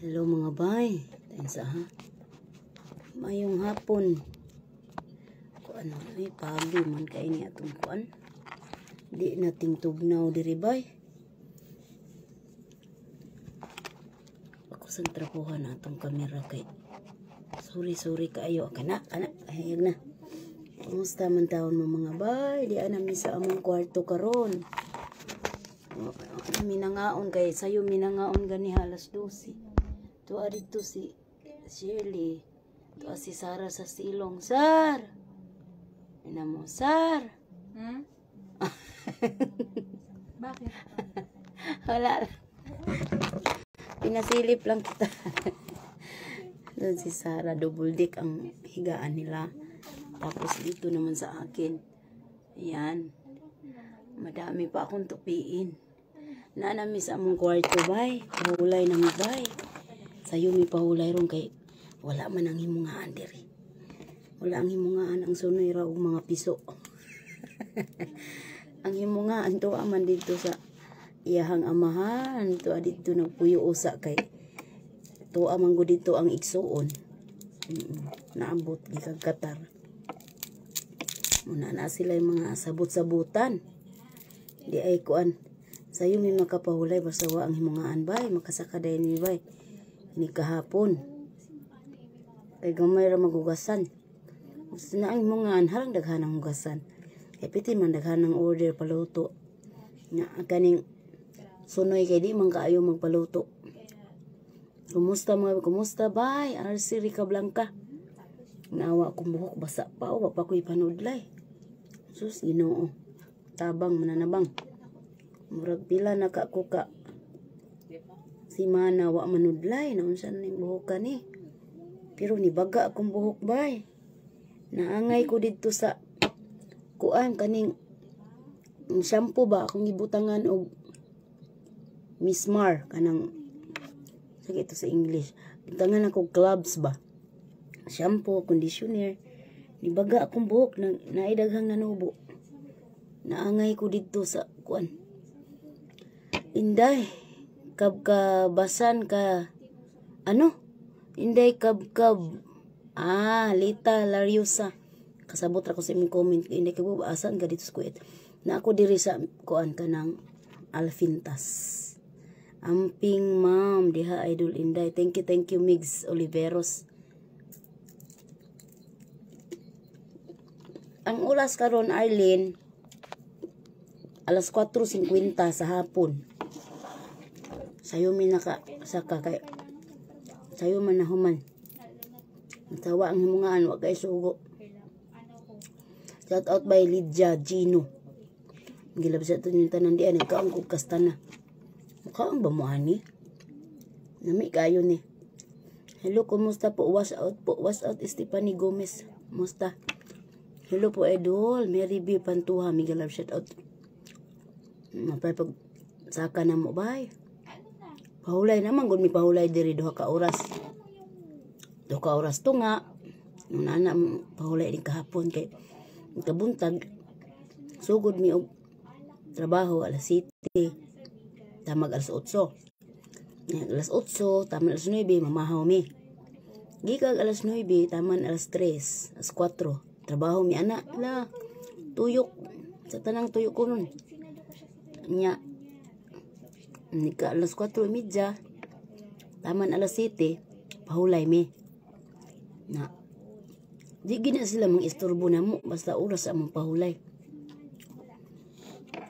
Hello, mga bay. Tayo ha. Mayong hapon. Kuan ay pagi man kay ni atong kuan. Di na tingtugnaw diri, bay. Ako sa trapuhan atong kamera kay sorry, sorry kaayo kana kana hayag na. Kumusta man taon mo, mga bay? Di ana mi sa among kwarto karon. Minangaon kay sayo, minangaon gani alas 12. Tuwa dito si Shirley. Tuwa si Sarah sa silong. Sar! Ina mo, Sar! Hmm? Bakit? Wala. Pinasilip lang kita. Doon si Sarah, double deck ang higaan nila. Tapos dito naman sa akin. Ayan. Madami pa akong tupiin. Naanami sa among kwarto, bay. Pahulay na mi, bay. Sayo mi pahulay ron kay wala man ang himungaan diri. Wala ang himungaan, ang sunoy ra og mga piso. Ang himungaan tuwa man dito sa iyahang amahan. Tuwa dito nagpuyo usa kay tuwa man gud dito ang igsuon. Naabot gikag Qatar. Muna na sila yung mga sabot-sabutan. Di ay kuan. Sayo mi makapahulay basta wa ang himungaan, bay. Makasaka dayon mi, bay. Ini kahapon. Kay gamay ra magugasan. Basta na ang himungaan, harang daghan ang hugasan. Kay pitin man daghan ang order paluto. Nga kaning sunoy kay di man kaayo magpaluto. Kumusta mga, kumusta, bay? RC Rica Blanca. Naawa akong buhok basa pa, wa pa ko ipanudlay. Sus, Ginoo. Tabang mananabang. Murag pila na ka ko ka si mana wa manudlay, naunsa ning buhok ni. Pero nibaga akong buhok, bay. Naangay ko didto sa kuan kaning shampoo ba akong gibutangan og Mismar kanang sige ito sa English. Butangan ako cloves ba. Shampoo, conditioner. Nibaga akong buhok na naidaghang nanubo. Naangay ko didto sa kuan. Inday, kabkabasan ka, ano? Inday, kabkab, ah, Lita Lariosa. Kasabot ra ko sa imong comment. Inday, kabo, asan ka dito sa Kuwait? Na ako diri sa kuan kanang Alfintas. Amping ma'am, diha, Idol Inday. Thank you, Migs Oliveros. Ang oras karon, Arlene, alas 4:50 sa hapon. Sayo mi naka saka kay sayo man nahuman. Tawa ang himungaan, wa kay sugo. Shout out by Lydia Gino. Gilab sa ito yung tanan diyan, nagkaon kog kastana. Mukhaon ba mo ani? Nami kayo ni. Hello, kumusta po? Wash out po. Wash out Stephanie Gomez. Kumusta? Hello po, Idol. Mary B. Pantuha. Miguel love shout out. Mapay pag saka na mo, bay. Pahulay naman. Gud mi pahulay diri 2 ka oras. 2 ka oras to nga. Nung nana pahulay din kahapon kay kabuntag. Sugod mi og trabaho alas 7. Tamag alas 8. Alas 8, taman alas 9, mamahaw mi. Gikag alas 9, taman alas 3, alas 4. Trabaho mi ana la. Tuyok. Sa tanang tuyok ko nun. Nya. Nika alas 4:30, taman alas 7, pahulay mi. Na. Di gina sila mang istorbo na mo, basta oras sa among pahulay.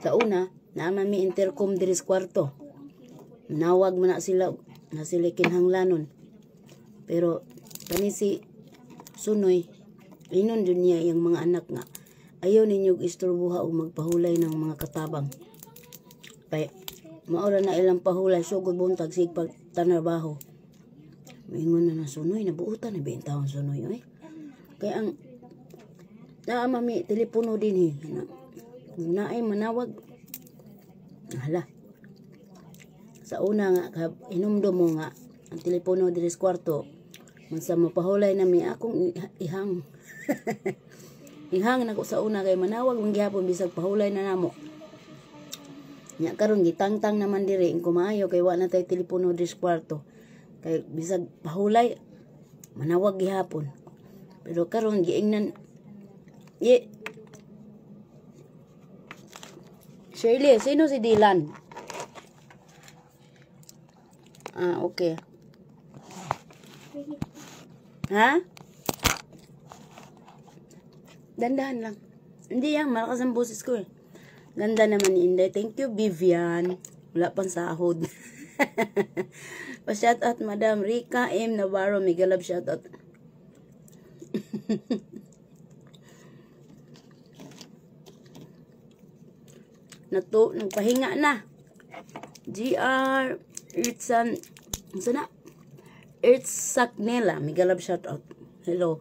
Sa una, naaman mi intercom diri sa kwarto. Nawag man na sila, na sila kinhanglanon. Pero kani si Sunoy, inon dun niya yung mga anak nga ayaw ninyo istorboha o magpahulay ng mga katabang. Kay maura na ilang pahulay sugod buntag sig pag tanarbaho. Mingon na na Sunoy, nabuutan na bintawon Sunoy oy. Kaya ang naa mi telepono din eh. Na, naay manawag. Hala. Sa una nga hinumdum mo nga ang telepono diri sa kwarto. Man sa mapahulay na mi akong ihang. Ihang nako sa una kay manawag man gihapon bisag pahulay na namo. Nya karon gitangtang naman diri ing kumayo kay wa na tay telepono diri sa kwarto. Kay bisag pahulay manawag gihapon. Pero karon giingnan ye. Shirley, sino si Dylan? Ah, okay. Ha? Dandahan lang. Hindi yan, malakas ang boses ko eh. Ganda naman ni Inday. Thank you, Vivian. Wala pang sahod. Pa-shout out, Madam Rica M. Navarro. Mega love shout out. Nato, nagpahinga na. GR, Irtsan, saan na? Irtsaknela. Mega love shout out. Hello.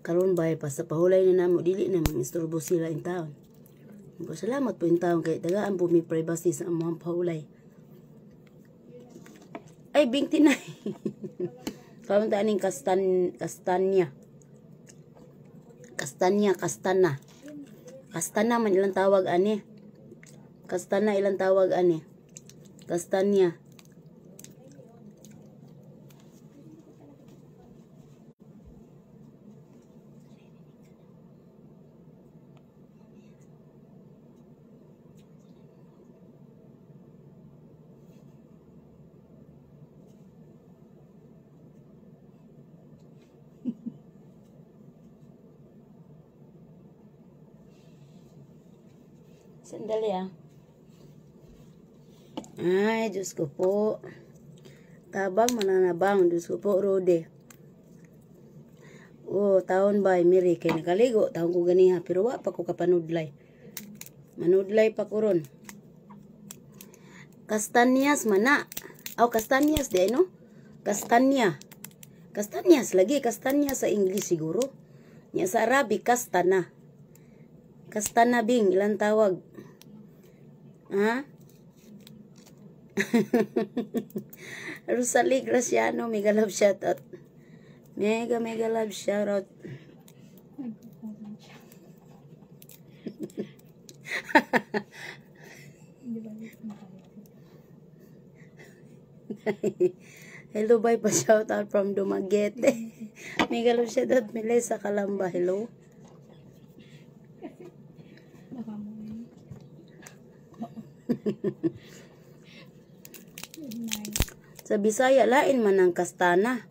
Karon bay pa sa pahulay na namo dili na mangistorbo sila in town. Salamat po in town kay tagaan po mi privacy sa among pahulay. Ay 29. Karon ta aning kastanya. Kastanya, kastana. Kastana man ilang tawag ani. Kastana ilang tawag ani. Kastanya. Sandali ah. Ay, Diyos ko po. Tabang mananabang. Diyos ko po, Rode. Oh, taon ba, Miri, kay nakaligo. Taon ko ganiha. Pero wa pa ko kapanudlay. Manudlay pa ko ron. Kastanyas mana. Aw, kastanyas di, no? Kastanya. Kastanyas lagi. Kastanya sa English siguro. Nya sa Arabic, kastana. Kastana bing, ilang tawag? Ha? Rosalie Graciano, mega love shoutout. Mega, mega love shoutout. Hello, bye pa shoutout from Dumaguete. Mega love shoutout, Melissa Kalamba. Hello. Sa Bisaya lain man ang kastana.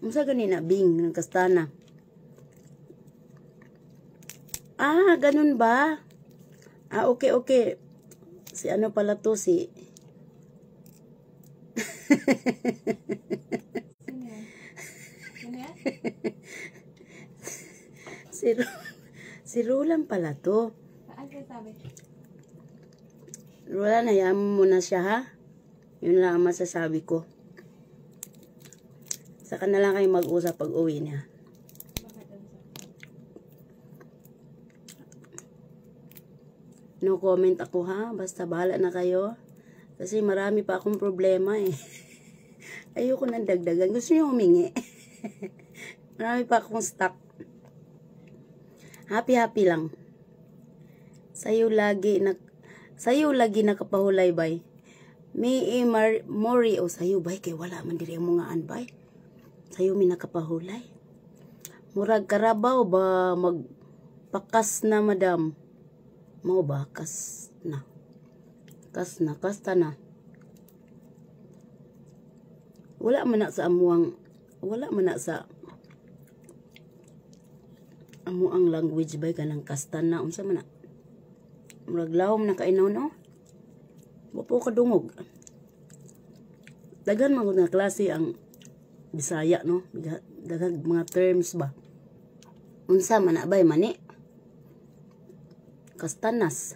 Unsa gani na bing ng kastana? Ah, ganun ba? Ah, okay, okay. Si ano pala to si si Roland pala to. Roland, hayaan mo muna siya ha. Yun lang ang masasabi ko. Saka na lang kayo mag-usap pag uwi niya. No comment ako ha. Basta bahala na kayo. Kasi marami pa akong problema eh. Ayoko nang dagdagan. Gusto niyo humingi. Marami pa akong stock. Happy happy lang. Sa'yo lagi na sayo lagi nakapahulay bay. May mori o sayo bay kay wala man diri ang mga anbay. Sayo mi nakapahulay. Murag karabaw ba magpakas na madam. Mao ba kas na. Kas na kasta na. Wala man na sa amuang wala man na sa amuang language bay kanang kasta na unsa man na. Murag lawom na kainaw no. Wa po kadungog. Daghan man nga klase ang Bisaya no. Daghan mga terms ba. Unsa man na bay mani? Kastanas.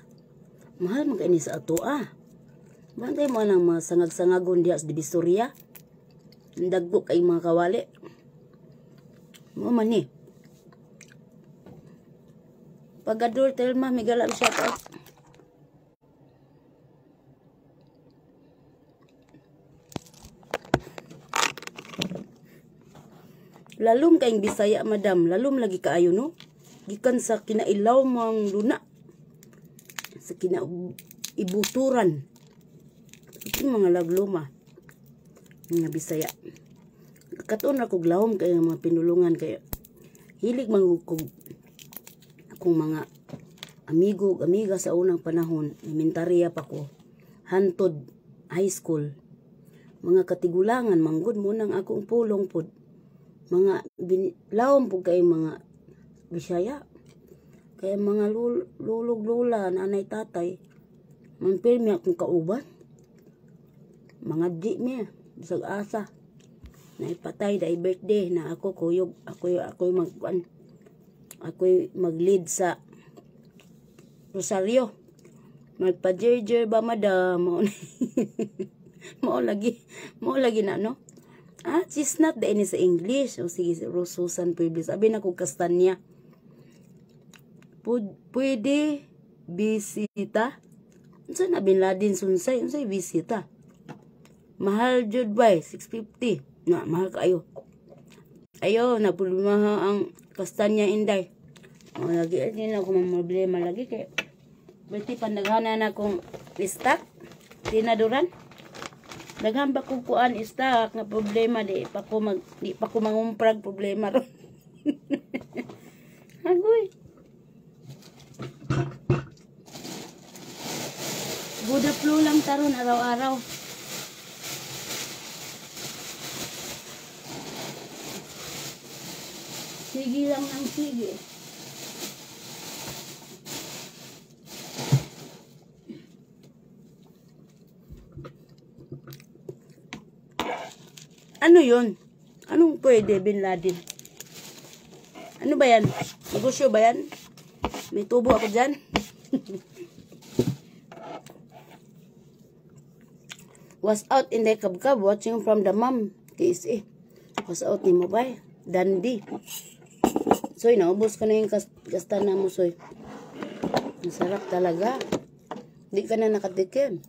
Mahal man kay sa ato ah. Bantay mo nang mga sangag-sangagon diha sa Divisoria. Dagko kay mga kawali. Mo man ni. Pagador Telma, mega love shout out. Lalom kaing Bisaya, madam. Lalom lagi kaayo, no? Gikan sa kinailaw mang luna. Sa kinaibuturan. Ito mga lagluma. Mga Bisaya. Katuon ra kog lawom kay mga pinulungan kay hilig man kog akong mga amigo ug amiga sa unang panahon, elementarya pa ko hantod high school, mga katigulangan manggod mo nang akong pulong pod, mga lawom pud kay mga Bisaya kaya mga lulog lola, nanay, tatay man pirmi akong kauban, mga di mi bisag asa naipatay, dai birthday na ako kuyog, ako mag ako'y mag-lead sa rosaryo. Magpa-jerjer ba, madam? Mao lagi na, no? Ah, chestnut dahil ni sa English. O sige, Susan Pueblo. Sabi na kong kastanya. Pwede bisita? Unsa na Bin Laden sunsay? Unsay bisita? Mahal jud bay, 650. Na, mahal kayo. Ayo, napulmaha ang kastanya, Inday. O, lagi, hindi na ako problema lagi kay Berti pandaghana na akong stock. Tinaduran. Daghan pa kong kuan stock nga problema, di pa ko mangumprag problema ron. Agoy. Buda flu lang taron araw-araw. Sige lang ng sige. Ano yun? Anong pwede, Bin Laden? Ano ba yan? Negosyo ba yan? May tubo ako dyan? Was out in the kabkab watching from the mom. KSA. Was out ni mo ba? Dandy. Soy, naubos ko na yung kastana mo, Soy. Masarap talaga. Di ka na nakatikim.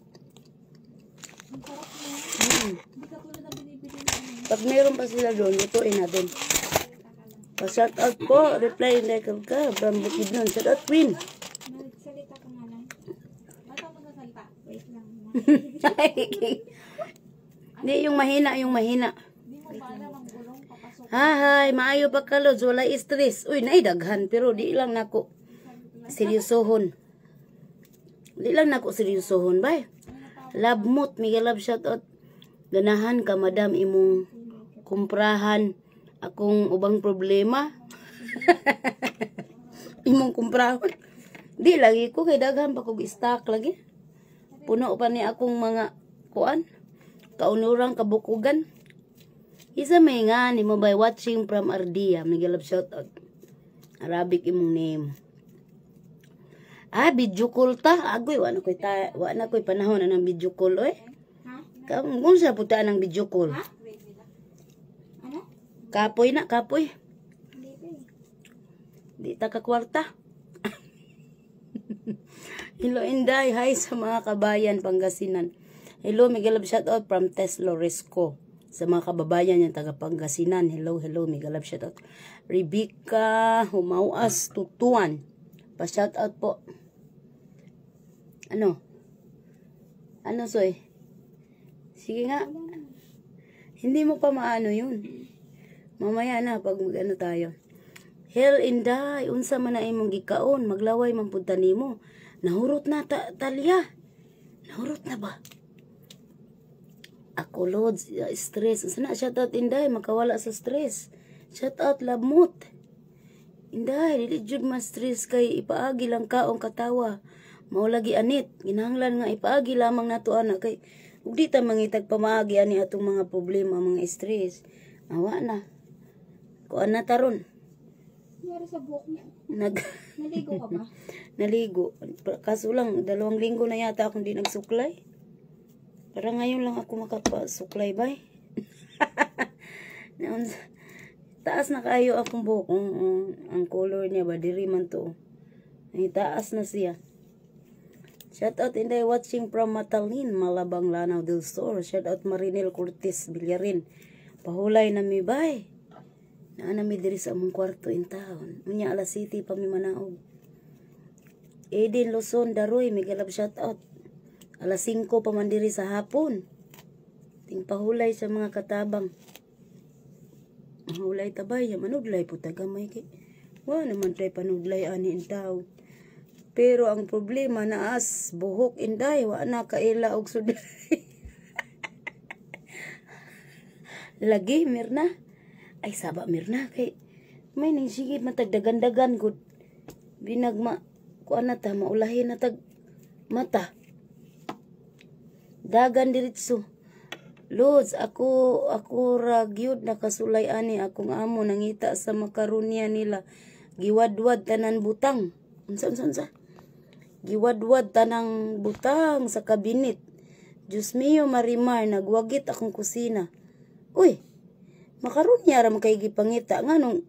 Pag meron pa sila doon, lutuin natin. Pa-shout out po. Reply in the kabkab from Bukidnon. Shout out, Queen. Nagsalita ka nga lang. Ano mo sasalita? Wait lang. Hindi, yung mahina, yung mahina. Hindi mo ba alam ang gulong papasok? Hi, maayo pa ka, Lods. Wala stress. Uy, naidaghan. Pero di lang nako seryosohon. Di lang nako seryosohon, bay. Love moot. Mega love shout out. Ganahan ka, madam, imong kumprahan akong ubang problema. Imong kumprahon. Di lagi ko kay daghan pa kog stock lagi. Puno pa ni akong mga kuan. Kaunurang kabukugan. Isa may nga ni mo by watching from Ardia. Mega love shout out. Arabic imong name. Ah, video call ta. Agoy, wa na koy panahon na ng video call oy. Ha? Kung sa puta ng video call. Ano? Kapoy na, kapoy. Hindi pa eh. Di ta ka kwarta. Hello, Inday. Hi sa mga kabayan Pangasinan. Hello, mega love shout out from Tesla Resco. Sa mga kababayan yung taga Pangasinan. Hello, hello, mega love shout out. Rebecca Humauas Tutuan. Pa shout out po. Ano? Ano, Soy? Sige nga. Hindi mo pa maano yun. Mamaya na pag mag-ano tayo. Hell Inday, unsa man na imong gikaon, maglaway man pud ta nimo. Nahurot na ta talya. Nahurot na ba? Ako Lods, stress. Unsa na, shout out Inday, makawala sa stress. Shout out Lamot. Inday, dili jud man stress kay ipaagi lang kaong katawa. Mao lagi anit, ginahanglan nga ipaagi lamang nato ana kay ug di ta mangitag pamaagi ani atong mga problema, mga stress. Awa na. Kuan na taron. Nangyari sa buhok mo. Naligo ka ba? Naligo. Kaso lang, 2 linggo na yata akong di nagsuklay. Para ngayon lang ako makapasuklay, bay. Taas na kayo akong buhok. Ang color niya ba, diri man to. Ay, taas na siya. Shout out Inday watching from Matalin, Malabang, Lanao del Sur. Shout out Marinel Cortez Villarin. Pahulay na mi, bay. Naa na mi diri sa among kwarto in town. Unya alas city pa mi manaog. Eden Luzon Daroy, mega love shout out. Alas 5 pa man diri sa hapon. Ting pahulay sa mga katabang. Hulay tabay, manudlay po tagamay kay. Wa naman tay panudlay ani in town. Pero ang problema naas buhok inday, wa na kaila og sudlay. Lagi Mirna. Ay saba Mirna kay may ning sige matagdagan-dagan gud. Binagma kuan na ta maulahin na tag mata. Dagan diretso. Lods, ako ra gyud nakasulay ani akong amo nangita sa makaronya nila. Giwadwad tanan butang. Unsa unsa unsa? Giwadwad tanang butang sa kabinet. Diyos mio Marimar, nagwagit akong kusina. Uy, makaronya ra man kay gipangita nganong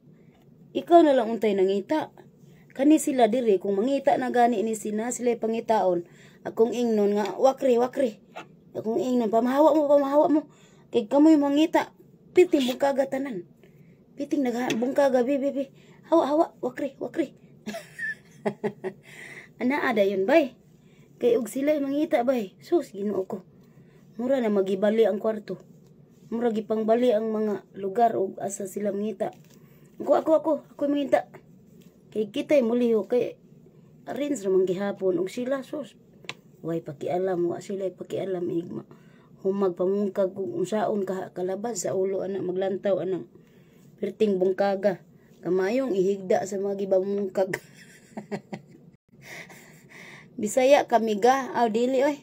ikaw na lang untay nangita. Kani sila diri kung mangita na gani ni sina sila pangitaon. Akong ingnon nga wakri wakri. Akong ingnon pamahawa mo pamahawa mo. Kay kamoy mangita piting bungkaga tanan. Piting nagbungkaga bi bi bi. Hawa hawa wakri wakri. Ana ada yun bay. Kay og sila mangita bay. Sus Ginoo ko. Mura na magibali ang kwarto. Mura gipangbali ang mga lugar og asa sila mangita. Ako ako ako ako mangita. Kay kita'y muliho kay arrange ra man gihapon og sila sus. Way pakialam, wa sila pakialam igma. Humag pamungkag kung unsaon ka kalabas sa ulo ana maglantaw anang perting bungkaga. Kamayong ihigda sa mga gibamungkag. Bisaya kami ga, aw dili oy.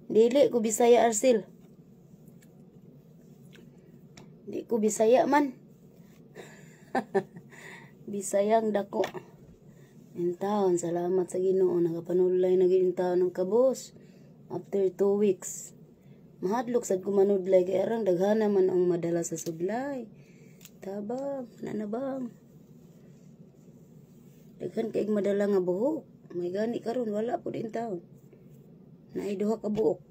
Dili ko Bisaya Arsil. Di ko Bisaya man. Bisayang dako. Intaon, salamat sa Ginoo nakapanudlay na gyud taon ng kabos. After 2 weeks. Mahadlok sad ko manudlay kay arang daghana man ang madala sa sudlay. Tabang, nanabang. Daghan kay madala nga buhok. May gani karon wala pud in taon. Naay duha ka buok.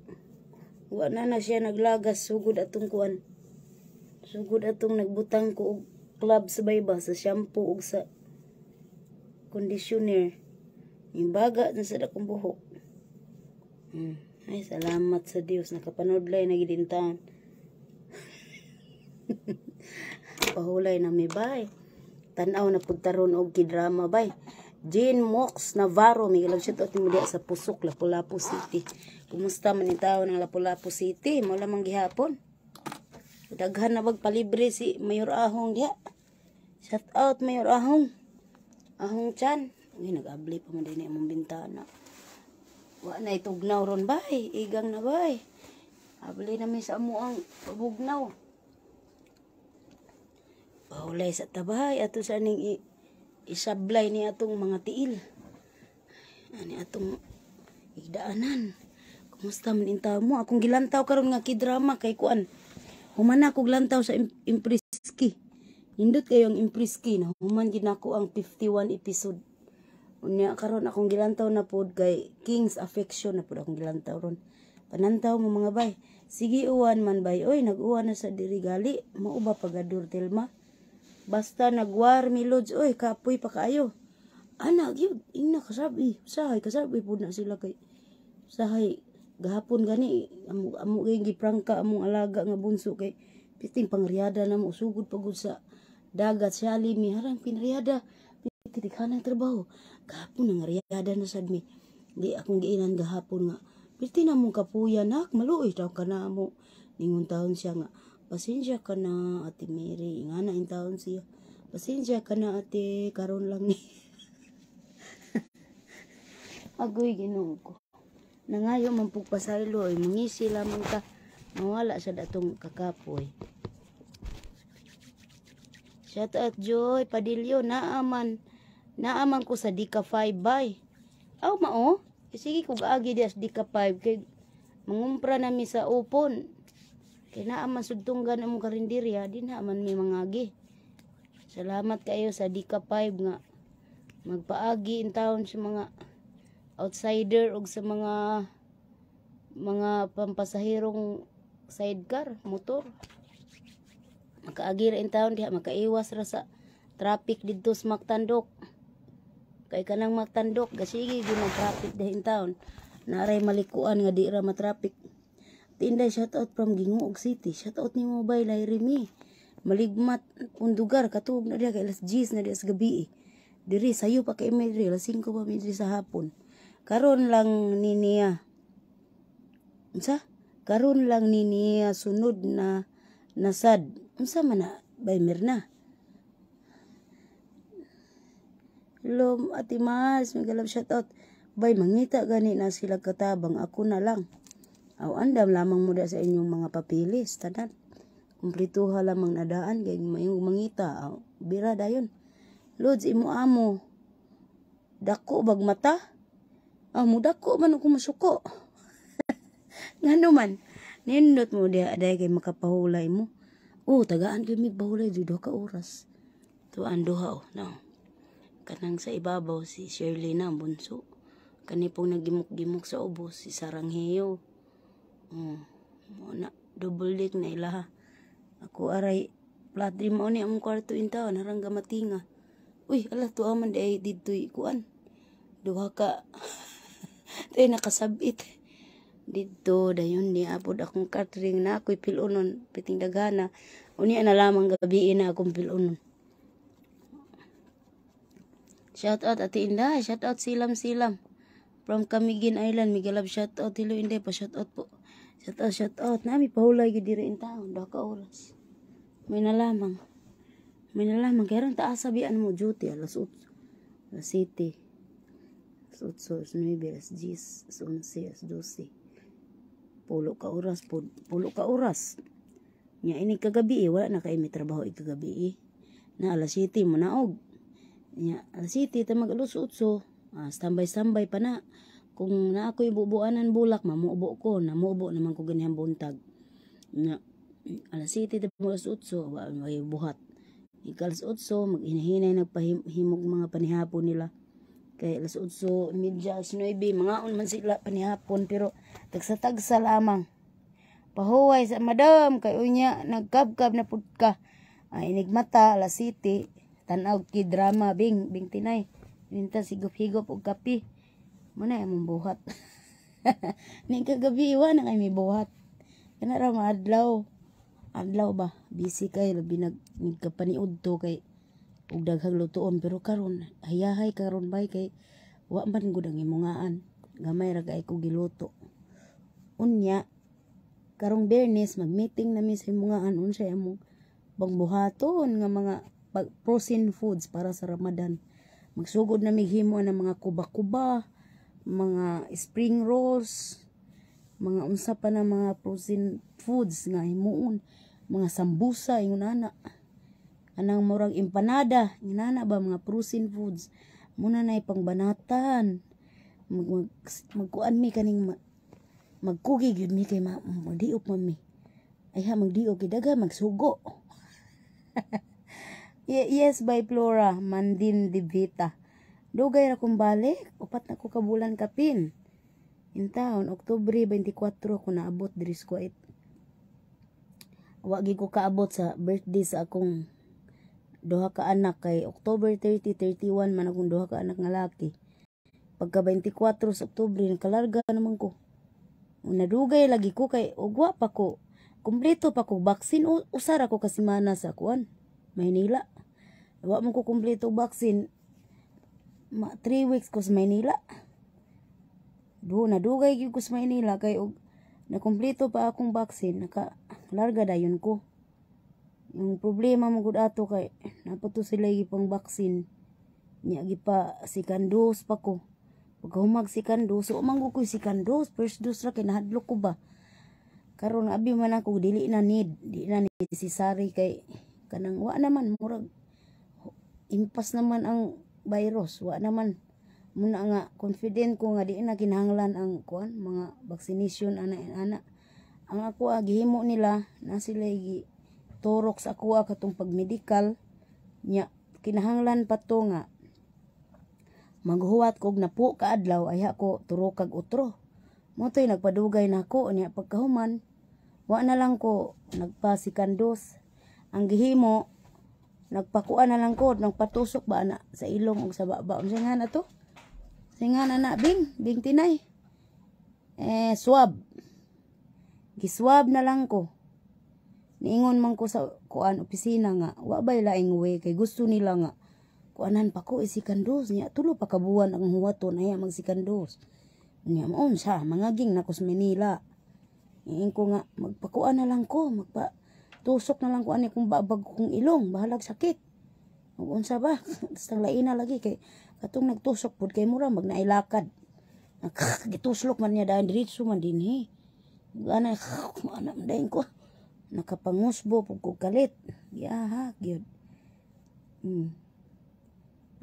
Wa na na siya naglagas sugod atong kuan. Sugod atong nagbutang ko og club sa bayba sa shampoo ug sa conditioner. Yung baga na sa dakong buhok. Ay, salamat sa Dios nakapanudlay na gid taon. Pahulay na mi bay. Tan-aw na pud taron og kidrama bay. Jean Mox Navarro, may love shout out mo diya sa Pusok, Lapu-Lapu City. Kumusta man ni tao ng Lapu-Lapu City? Mo lamang gihapon. Daghan na bag palibre si Mayor Ahong diya. Shout out Mayor Ahong. Ahong Chan. Uy, nag-abli pa man din among bintana. Wa na itugnaw ron bay. Igang na bay. Abli na mi sa amo ang pabugnaw. Pahulay sa tabay ato sa ning isablay ni atong mga tiil. Ani atong igdaanan. Kumusta man intaw mo? Akong gilantaw karon nga kidrama kay kuan. Human ako lantaw sa Impriski. Nindot kayo ang Impriski na human gid nako ang 51 episode. Unya karon akong gilantaw na pod kay King's Affection na pod akong gilantaw ron. Panantaw mo mga bay. Sige uwan man bay. Oy, nag-uwan na sa diri gali. Mao ba pagadur Telma? Basta nagwar mi Lods, oy, kapoy pa kaayo. Ana gyud, ingna kasabi. Sahay kasabi pud na sila kay sahay gahapon gani amo amo kay giprangka among alaga nga bunso kay piting pangriyada na mo sugod pagud sa dagat siya mi harang pinriyada titikhanang trabaho gahapon nga riyada na sad mi di akong giinan gahapon nga pirti na mong kapuya nak maluoy taw ka na mo ningon taon siya nga pasensya ka na Ate Mary ingana in taon siya pasensya ka na ate karon lang ni agoy Ginoo ko. Nangayo man pug pasaylo ay mangisi lamang ta mawala sa datong kakapoy. Shout out Joy Padillo, naaman. Naaman ko sa Dika 5 bay. Aw mao, sige kog agi diya sa Dika 5 kay mangumpra nami sa Upon. Kay naaman sudtunggan among karinderya, di naaman mi mangagi. Salamat kayo sa Dika 5 nga magpaagi in town sa mga outsider og sa mga pampasahirong sidecar, motor. Makaagi ra in town diha, makaiwas ra sa traffic didto sa Mactandok. Kay kanang Mactandok, gasige gyud ang traffic diha in town. Naaray malikuan nga di ra matraffic. Tinday, shout out from Gingoog City. Shout out nimo bay Lairimi. Maligmat pundugar katuog na diha kay alas 10 na diha sa gabi. Diri sayo pa kay mi diri, alas 5 pa mi diri sa hapon. Karon lang ni niya. Unsa? Karon lang ni niya sunod na nasad. Unsa man na bay Mirna? Hello, Ate Mars, may galap shout out. Bay, mangita gani na sila katabang, ako na lang. Aw, andam lamang mo da sa inyong mga papilis, tanan. Kumplituha lamang nadaan, kay mayong mangita. Aw, bira dayon. Lods, imo amo. Dako bag mata? Aw, mudako man ako masuko. Ngano man, nindot mo diha day kay makapahulay mo. Oh, tagaan kay mig bahulay duha ka oras. Tuan duha oh, no. Kanang sa ibabaw si Shirley na bunso. Kani pong nagimok-gimok sa ubos si Sarangheyo. Oh, mo na double deck na ilaha. Ako aray flat dream mo ni among kwarto in town harang gamatinga. Uy, ala tuwa man di didtoy kuan. Duha ka. Tay nakasabit. Didto dayon ni apod akong catering na ako'y pilunon piting daghana. Unya na lamang gabi na akong pilunon. Shout out Ate Inday, shout out Silam Silam. From Camiguin Island, Miguel shout out. Hello Inday, pa shout out po. Shout out, shout out. Nami pahulay gyud diri in town, duha ka oras. May nalamang. May nalamang kay ron taas sabian mo duty alas 8. Alas 7. Alas 8, alas 9, alas 10, alas 11, alas 12. Pulo ka oras, pulo ka oras. Nya ini kagabi eh, wala na kay may trabaho ikagabi eh. Na alas 7 mo naog. Nya alas 7 ta mag alas 8. Standby-standby pa na. Kung na ako'y bubuanan bulak, mamubo ko. Namubo naman ko ganyan buntag. Nya alas 7 ta mag alas 8, wa may buhat. Ika alas 8, maghinay nagpahimog mga panihapon nila. Kay alas 8:30, alas 9, mga man sila panihapon. Pero tagsa-tagsa lamang. Pahuway sa madam, kay unya, nagkabkab na pud ka. Ay, inigmata, alas 7, tanaw ki drama, bing, bing tinay. Ninta sigop-higop og kape. Muna among buhat. Ning kagabi, wa na kay may buhat. Kana ra maadlaw. Adlaw ba? Busy kay labi nagkapaniud to kay og daghang lutoon, pero karon hayahay karon bay kay wa man gud ang imungaan. Gamay ra kay ko giluto. Unya karong Biyernes mag-meeting nami sa imungaan unsay among pangbuhaton nga mga frozen foods para sa Ramadan. Magsugod na mighimo ng mga kuba-kuba, mga spring rolls, mga unsa pa na mga frozen foods nga himuon, mga sambusa ingon ana. Anang murag empanada, ingon ana ba mga frozen foods. Muna na ipangbanatan. Magkuan mi kaning magkugi gyud mi kay magdiop man mi. Ay ha magdiop kay daga magsugo. Yes, by Flora Mandin Divita. Dugay ra kong balik, upat na ko ka bulan kapin. In town, Oktubre 24 ko naabot diri sa Kuwait. Wa gi ko kaabot sa birthday sa akong duha ka anak kay October 30, 31 man akong duha ka anak nga laki. Pagka 24 sa Oktubre nakalarga naman ko. Nadugay lagi ko kay ugwa pa ko. Kumpleto pa ko vaccine, usara ko kasimana sa kuan Maynila. Wa man ko kumpleto vaccine. Ma 3 weeks ko sa Maynila. Do nadugay gyud ko sa Maynila kay og nakumpleto pa akong vaccine, naka larga dayon ko. Yung problema mo gud ato kay napato sila gipang vaccine. Nya gipa second dose pa ko. Pagkahumag second dose, so man ko second dose, first dose ra kay nahadlok ko ba. Karon abi man ako dili na need, di na necessary kay kanang wa naman murag impas naman ang virus, wa naman muna nga confident ko nga di na kinahanglan ang kuan mga vaccination ana ana. Ang ako gihimo nila na sila gi turok sa ako katong pagmedikal nya kinahanglan pa to nga maghuwat kog napo ka adlaw ay ako turokag utro. Mo toy nagpadugay nako nya pagkahuman wa na lang ko nagpa second dose. Ang gihimo, nagpakuan na lang ko, nagpatusok ba ana sa ilong ug sa baba. Unsa nga na to? Unsa nga na na, Bing? Bing Tinay. Eh, swab. Giswab na lang ko. Niingon man ko sa kuan, opisina, nga wa bay laing way kay gusto nila nga kuanan pa ko second dose niya, tulo pa ka buwan ang huwaton ay mag second dose niya. Maon sa mangaging na ko sa Manila. Iing ko nga magpakuan na lang ko, magpa tusok na lang ko ani kung babag kong ilong, bahalag sakit ug unsa ba, basta lain na lagi. Kay katong nagtusok pud kay mura mag nailakad, gituslok man niya dayon, diretso man dinhi ana, ana man dayon ko nakapangusbo pug ko kalit. Giahak gyud.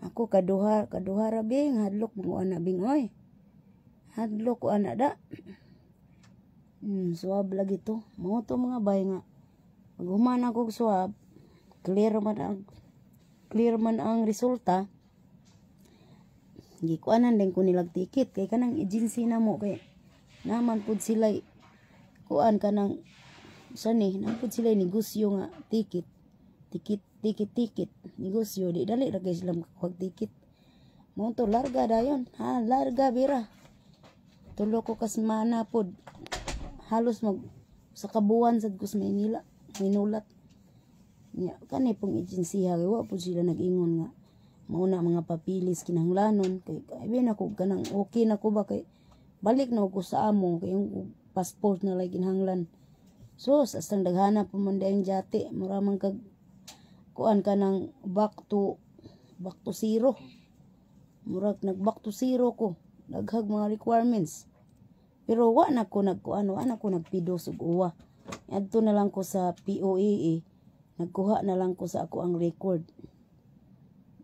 Ako kaduha, kaduha ra, Bing. Hadlok mo ana, Bing, oy. Hadlok ko ana da. Swab lagi to. Mao to, mga bay, nga pag human ako og swab, clear man ang resulta. Gikuanan din ko nilag ticket kay kanang agency na mo, kay naman pud sila kuan, kanang sa ni naman pud sila negosyo nga ticket ticket ticket ticket negosyo. Di dali ra kay sila makakuha ticket mo to. Larga dayon ha, larga bira. Tulo ko ka semana pod, halos mag sa kabuwan sad ko sa Maynila minulat nya. Kani pong agency ha, wa pud sila nag-ingon nga mauna mga papilis kinahanglanon, kay kay na ko kanang okay na ko ba, kay balik na ko sa amo, kay yung passport na lay kinahanglan. So astang daghana pa man dayong jati, mura man kag kuan ka ng back to zero. Murag nag back to zero ko, daghag mga requirements. Pero wa na ko nagkuan, wa na ko nagpidos og uwa. Adto na lang ko sa POEA, nagkuha na lang ko sa ako ang record.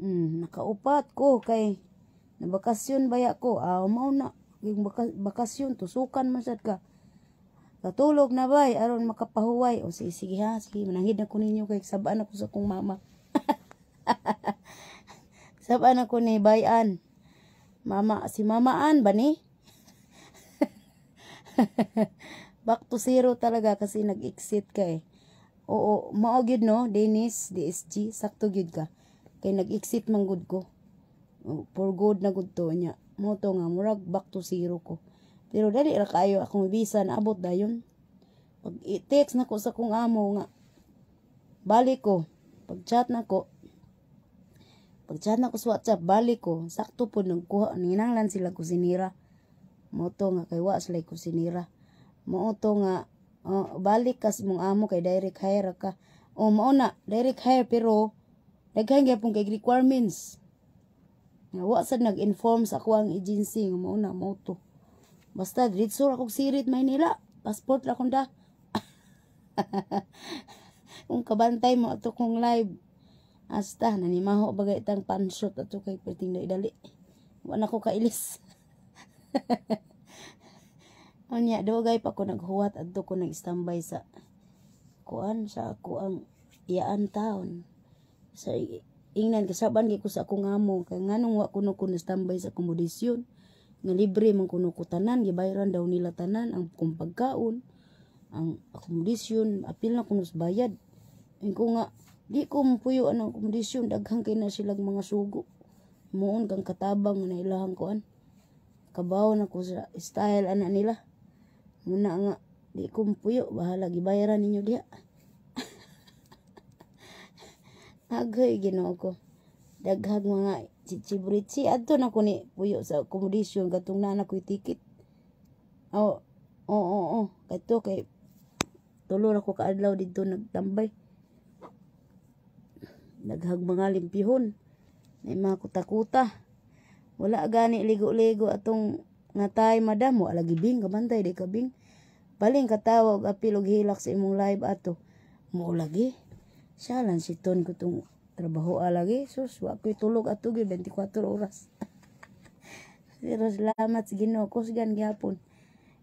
Nakaupat ko kay nabakasyon baya ko. Ah, mao na yung bakasyon, tusukan man sad ka. Katulog na bay aron makapahuway. O sige, sige ha, sige, mananghid na ko ninyo kay sabaan ako sa akong mama. Sabaan ako ni Bayan. Mama, si Mama Ann ba ni? Back to zero talaga kasi nag-exit ka eh. Oo, mao gyud no, Dennis, DSG, sakto gyud ka. Kay nag-exit man gud ko. Oh, for good na gud to niya. Mo to nga murag back to zero ko. Pero dali ra kayo akong visa naabot dayon. Pag i-text na ko sa kong amo nga balik ko, pag chat na ko sa WhatsApp, balik ko, sakto po nagkuha, ninanglan sila kusinira. Mo to nga kay wa sila kusinira. Mao to nga oh, balik kas mong amo kay direct hire ka. O mao na, direct hire, pero daghan gyapon kay requirements. Nga wa sad nag-inform sa ako ang agency nga mao na, mao to. Basta diretso ra kog sirit Maynila, passport ra kong da. Kung kabantay mo ato kong live. Asta nanimaho bagay itang pansot ato kay perting dali. Wa na ko kailis. Unya dugay pa ko naghuwat adto ko nag-standby sa kuan, sa ako ang iyaan taon. Sa ingnan kasaban gyud ko sa akong amo kay nganong wa kuno ko na standby sa accommodation nga libre man kuno ko tanan. Gibayaran daw nila tanan, ang kung pagkaon, ang accommodation, apil na kuno sa bayad. Ingon ko nga di ko mapuyo ang accommodation, daghan kay na silang mga sugo. Muon kang katabang na ilahang kuan, kabaw na ko sa style ana nila. Muna nga di ko mapuyo, bahala gibayaran ninyo diha. Agay, Ginoo ko, daghag mga chichibritsi. Adto na ko ni puyo sa accommodation katong naa na ko'y ticket. Oo oo oo kadto kay tulo ra ko kaadlaw didto nagtambay. Daghag mga limpyuhon na mga kuta-kuta. Wala gani ligo-ligo atong nga tay, madam. Wala lagi, Bing. Kabantay di ka, Bing. Paling katawa og apil og hilak sa imong live ato mo lagi. Siya lang si ton ko tong trabaho lagi. Sus, wa ko'y tulog ato gyud 24 oras. Pero salamat sa Ginoo, kusgan gyapon.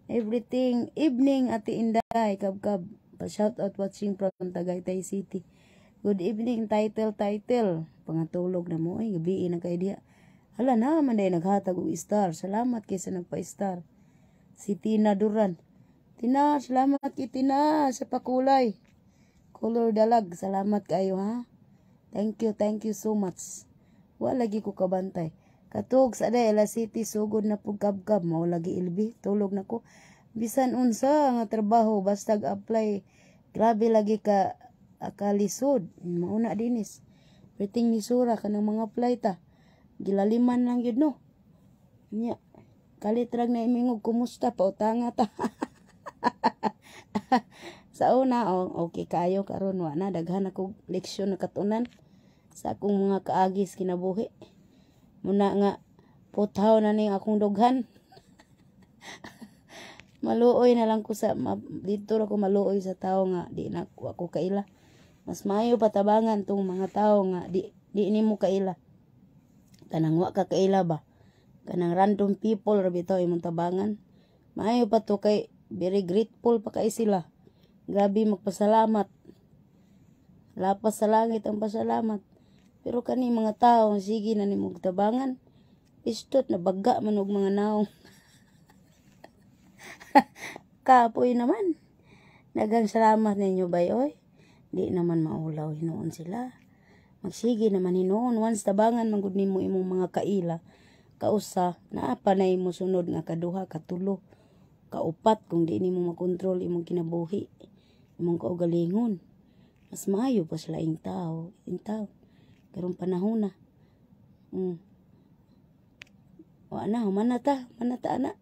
Everything. Evening, Ate Inday Kabkab. Pa shout out, watching from Tagaytay City. Good evening, title title. Pangatulog na mo ay gabi na kay diha. Hala na man day naghatag og star. Salamat kay sa nagpa-star. Si Tina Duran. Tina, salamat kay Tina sa pakulay. Color dalag, salamat kayo ha. Thank you so much. Wa lagi ko kabantay. Katog sa Ela City, sugod na pug kabkab, mao lagi ilbi, tulog na ko. Bisan unsa nga trabaho, basta apply, grabe lagi ka kalisod. Mauna dinis. Perting lisura kanang mga apply ta. Gilaliman lang yun, no. Nya, kalit rag na imingog kumusta, pautanga ta. Sa una, oh, okay kayo. Karon wa na, daghan ako leksyon na katunan sa akong mga kaagis kinabuhi. Muna nga puthaw na ning akong dughan. Maluoy na lang ko sa dito ra ko maluoy sa tao nga di na ako kaila. Mas maayo patabangan tong mga tao nga di nimo kaila. Kanang wa ka kaila ba? Kanang random people ra bitaw imong tabangan. Maayo pa to kay very grateful pa kay sila. Grabe magpasalamat. Lapas sa langit ang pasalamat. Pero kani mga tao sige na nimo tabangan. Istot na baga man og mga naong. Kapoy naman. Daghang salamat ninyo bay oy. Di naman maulaw hinuon sila. Magsige naman hinuon, once tabangan man gud nimo imong mga kaila. Kausa naa pa na imo sunod nga kaduha, katulo, kaupat kung di nimo makontrol imong kinabuhi, imong kaugalingon. Mas maayo pa sila ing tao, ing tao. Karong panahon na. Wa na, humana ta, humana ta ana.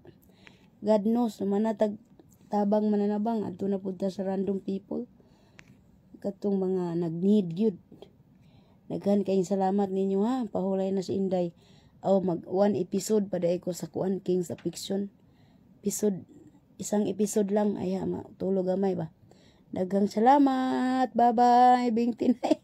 God knows, humana tag tabang mananabang adto na pud ta sa random people. Katong mga nag-need gyud. Daghan kayong salamat ninyo ha. Pahulay na si Inday. Oh, mag one episode pa dai ko sa kuan, Kings of Fiction. Episode, isang episode lang ay ha, matulog gamay ba. Daghang salamat. Bye-bye. Bing tinay.